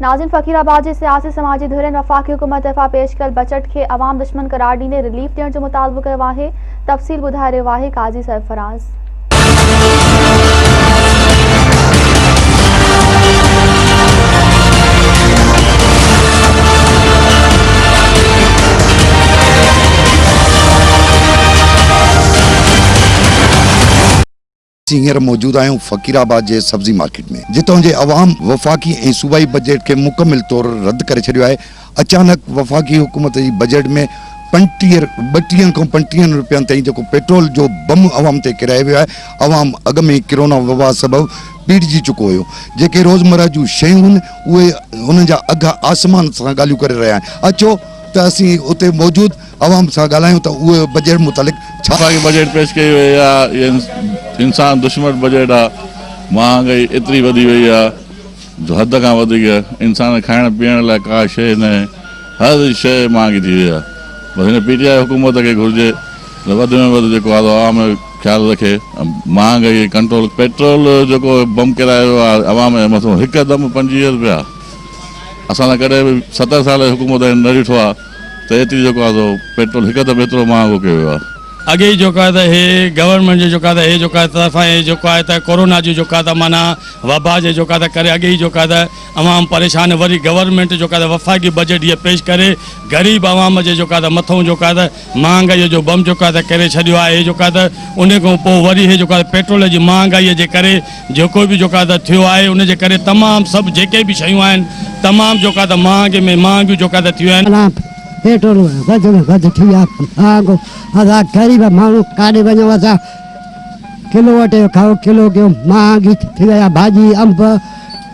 ناظرين فقير آباد جي سياسي سماجي ڌرين وفاقي حڪومت طرفان پيش ڪيل بجيٽ کي عوام دشمن قرار ڏيندي رليف ڏيڻ جو مطالبو ڪيو آهي تفصيل ٻڌائي رهيو آهي قاضي سرفراز. اسين هينئر موجود آهيون فقير آباد جي سبزي مارڪيٽ ۾ جتان جي عوام وفاقي ۽ صوبائي بجيٽ کي مڪمل طور رد ڪري ڇڏيو آهي اچانڪ وفاقي حڪومت جي بجيٽ ۾ پنٽيهه ٻٽيهن کان پنٽيهن روپين تائين جيڪو پيٽرول جو بم عوام تي ڪيرايو ويو آهي عوام اڳ ۾ ئي ڪرونا وبا سبب پيڙجي چڪو هيو جيڪي روزمره جون شيون آهن اهي انهن جا اگهه آسمان سان ڳالهيون ڪري رهيا آهن اچو ته اسين اتي موجود عوام سان ڳالهايون ته اهي بجيٽ متعلق ڇا. وفاقي بجيٽ پيش ڪئي وئي آهي اها انسان دشمن بجيٽ آهي مهانگائي ايتري وڌي وئي آهي جو حد کان وڌيڪ انسان کائڻ پيئڻ لاء ڪا شيء ناهي هر شيء مهانگي ٿي وئي آهي بس هن پي ٽي آء حڪومت کي گهرجي ته وڌ ۾ وڌ جيڪو آهي عوام جو خيال رکي مهانگائي کي ڪنٽرول پيٽرول جيڪو بم ڪيرايو ويو آهي عوام جي مٿو هڪدم 25 روپيا اسان ته ڪڏهن به 70 سال جي حڪومت نه ڏٺو آهي ته ايتري جيڪو آهي سو پيٽرول هڪدم ايترو مهانگو ڪيو ويو آهي. اڳي ئي جيڪو آهي ته هي گورنمينٽ جو جيڪو آهي ته هي جيڪو آهي طرفان هي جيڪو آهي ته ڪورونا جو جيڪو آهي ته معنيٰ وبا جي جيڪو آهي ته ڪري اڳي ئي جيڪو آهي ته عوام پريشان وري گورنمينٽ جيڪو آهي ته وفاقي بجيٽ هيء پيش ڪري غريب عوام جي جيڪو آهي ته مٿئون جيڪو آهي ته مهانگائيء جو بم جيڪو آهي ته ڪري ڇڏيو آهي هي جيڪو آهي ته ان کان پوء وري هي جيڪو آهي ته پيٽرول جي مهانگائيء جي ڪري جيڪو به جيڪو آهي ته ٿيو آهي ان جي ڪري تمام سڀ جيڪي به شيون آهن تمام جيڪو آهي ته مهانگي ۾ مهانگيون جيڪو آهي ته ٿيون آهن. اڃا پيٽرول وڌ ۾ وڌ ٿي ويو آهي مهانگو اسان غريب ماڻهو ڪاڏي وڃون اسان ڪلو اٽي جو کائون ڪلو گيهه مهانگي ٿي وئي آهي ڀاڄي انب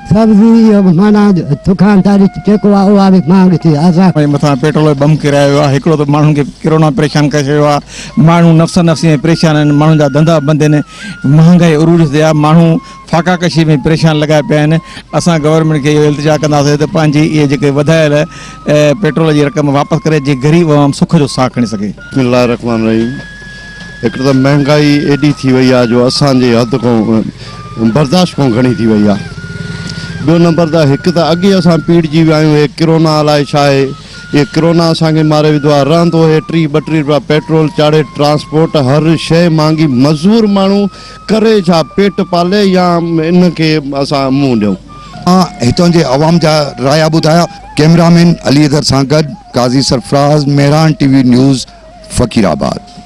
سبزي اهو معنيٰ دڪانداري جيڪو آهي اها به مهانگي ٿي وئي اسان. مٿان پيٽرول جو بم ڪيرايو ويو آهي هڪڙو ته ماڻهن کي ڪرونا پريشان ڪري ڇڏيو آهي ماڻهو نفسا نفسي ۾ پريشان آهن ماڻهن جا ڌنڌا بند آهن مهانگائي عروج تي آهي ماڻهو فاقا ڪشي ۾ پريشان لڳا پيا آهن اسان گورنمينٽ کي اهو التجا ڪنداسين ته پنهنجي اهي جيڪي وڌايل پيٽرول جي رقم واپس ڪري جيئن غريب عوام سک جو ساهه کڻي سگهي. بسم الله الرحمٰن الرحيم هڪ ته مهنگائي ايڏي ٿي وئي آهي جو اسان جي حد کان برداشت کان گهڻي ٿي وئي آهي ٻيو نمبر ته هڪ ته اڳي اسان پيڙجي ويا آهيون هي ڪرونا الائي ڇا آهي اهي ڪرونا اسان کي ماري وڌو آهي رهندو هي ٽيهه ٻٽيهه روپيا پيٽرول چاڙهي ٽرانسپورٽ هر شيء مهانگي مزور ماڻهو ڪري ڇا پيٽ پالي يا ان کي اسان منهن ڏيون. هتان جي عوام جا رايا ٻڌايا. ڪئميرا مين علي حيدر سان گڏ Qazi Sarfraz, Mehran T V news, Faqirabad.